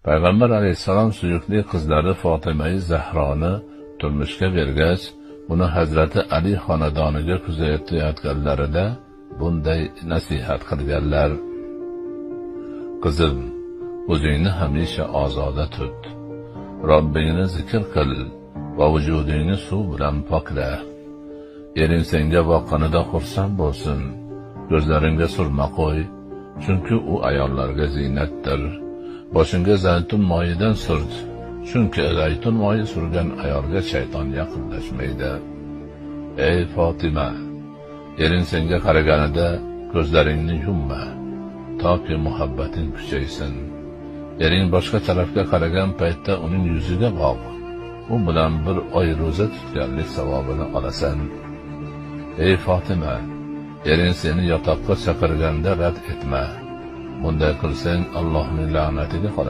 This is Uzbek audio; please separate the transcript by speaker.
Speaker 1: Payg'ambar alayhissalom suyukli qizlari Fotimai Zahroni turmushga bergach, uni Hazrati Ali xonadoniga kuzatayotganlarida bunday nasihat qilganlar: Qizim, o'zingni hamisha ozoda tut. Robbingni zikr qil va vujudingni suv bilan pokla. Ering senga boqqanida xursand bo'lsin. Ko'zlaringga surma qo'y, chunki u ayollarga ziynatdir. Boshingga zaytun moyidan surt, chunki zaytun moyi surgan ayolga shayton yaqinlashmaydi. Ey Fotima, ering senga qaraganida ko'zlaringni yumma, toki muhabbating kuchaysin. Ering boshqa tarafga qaragan paytda uning yuziga boq. U bilan bir oy ro'za tutganlik savobini olasan. Ey Fotima, ering seni yotoqqa chaqirganda rad etma. Bunday qilsang Allohning la'natiga qolasan.